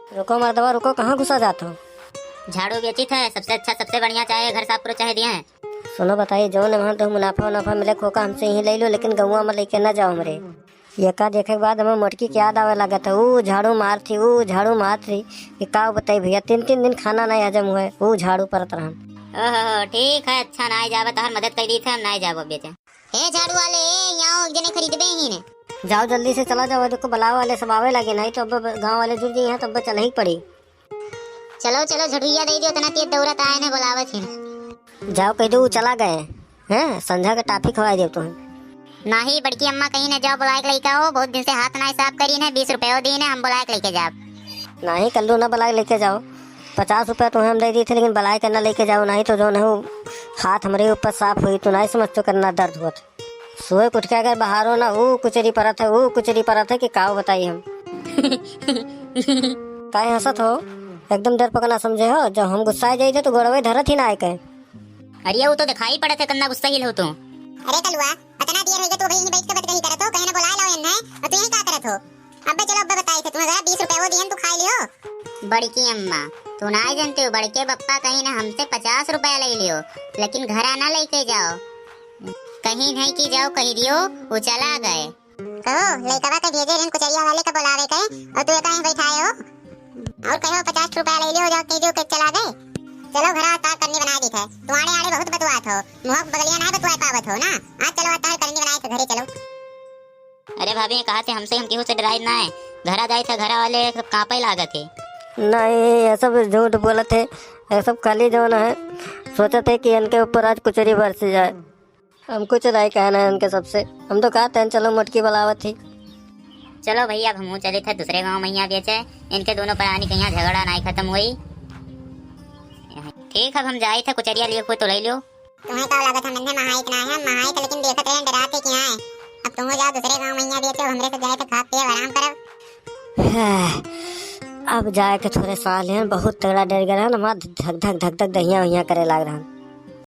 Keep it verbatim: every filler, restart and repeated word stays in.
रुको मर्दवा, रुको, कहाँ घुसा जात हो? झाड़ू बेचित है, सबसे अच्छा, सबसे बढ़िया, चाहे घर साफ करो, चाहे दिया है। सुनो बताई, जौन वहाँ तो मुनाफा उनाफा मिले, खोका हमसे ही ले लो, लेकिन गौवा में लेके ना जाओ हमरे। ये का देखे के बाद हमें मोटकी के याद आवे लागत है, ऊ झाड़ू मारत ही, ऊ झाड़ू मारत ही, कि का बताई भैया, तीन तीन दिन खाना नहीं हजम हुए, ऊ झाड़ू परत रहन। ओहो, ठीक है, अच्छा, ना जाबे, तोहर मदद कर दी थे, हम ना जाबो बेचे। ए झाड़ू वाले, ए, यहाँ एक जने खरीदबे ही ने। जाओ जल्दी से चला जाओ, देखो बुलावे वाले सब आवे लगे, नहीं तो अब गाँव वाले जुड़ गए हैं, तो अब चल ही पड़ी। चलो, चलो, झड़ुइया दे दियो, इतना तेज दौड़त आए ने, बुलावत ही ने। जाओ कह दो, ऊ चला गए हैं, संझा के टाफी खवाई देव तुम्हें। नाही, बड़की अम्मा कहीं ने जाओ, बुलाए के लइका हो, बहुत दिन से हाथ ना साफ करी ने, बीस रुपये दी ने, हम बुलाए के लेके जाब। नाही कल्लू, ना बुलाए के लेके जाओ, पचास रुपया तुम्हें हम दे दी थे, लेकिन बुलाए के ना लेके जाओ, नहीं तो जौन है वो हाथ हमरे ऊपर साफ हुई, तो नहीं समझ तो कितना दर्द हुआ था। सोए उठ के अगर बहारो ना, ऊ कुचरी परत है, ऊ कुचरी परत है कि काव बताई हम। काहे हंसत हो? एकदम डर पकना समझे हो, जब हम गुस्सा जाई थे तो गोड़वे धरत ही ना आए के। अरे, वो तो दिखाई पड़त है, कितना गुस्सा ही हो तू। अरे कलुआ, इतना देर हो गया, तू भाई यहीं बैठ के बतकही करत हो, कहीं ना बुला लो इन्हें, और तू यहीं का करत हो? अब्बे चलो, अब्बे बताई थे, तुम्हें जरा बीस रुपए वो दिए, तू खाई लियो। बड़की अम्मा, तू ना जानते हो, बड़के बप्पा कहीं ना हमसे पचास रुपया ले लियो, लेकिन घरा ना लेके जाओ, कहीं नहीं कि जाओ कह दियो, वो चला गए। कहो, लइकवा के भेजे रहन कुचरिया वाले के बुलावे के, और तू एका ही बैठाए हो? और कहो, पचास रुपया ले लियो, जाओ कह दियो कि चला गए। चलो घरा, तार करनी बनाए दी थे। तू आड़े आड़े बहुत बतुआत हो, मुँह बगलिया ना बतुआए पावत हो ना। आज चलो, आज तार करनी बनाए के घरे चलो। अरे भाभी, कहा थे हमसे, हम केहू से डराई ना है। घरा जाए थे, घरा वाले सब कांपे लागत है। नहीं, ये सब झूठ बोलत है, ये सब खाली जौन है, सोचत है कि इनके ऊपर आज कुचरी बरस जाए। हम कुछ नहीं कहना है इनके सबसे, हम तो कहते हैं चलो मोटकी बुलावत ही। चलो भैया, अब हमहू चलित है दूसरे गाँव मैया बेचे, इनके दोनों परानी के यहाँ झगड़ा नहीं खत्म हुई। ठीक है, अब हम जाए थे, कुचरिया लिए कोई तो ले लियो। तुम्हें का लागत है, मन्ने महाई के ना है, हम महाई के लेकिन देखत रहे, डराते कि आए। अब तुम जाओ दूसरे गाँव मैया बेचे, हमरे से जाए थे खा पिए आराम करब। अब जाए के थोड़े साल हैं, बहुत तगड़ा डर गया है ना, हमारा धक धक धक धक दहिया वहिया करे लाग रहा।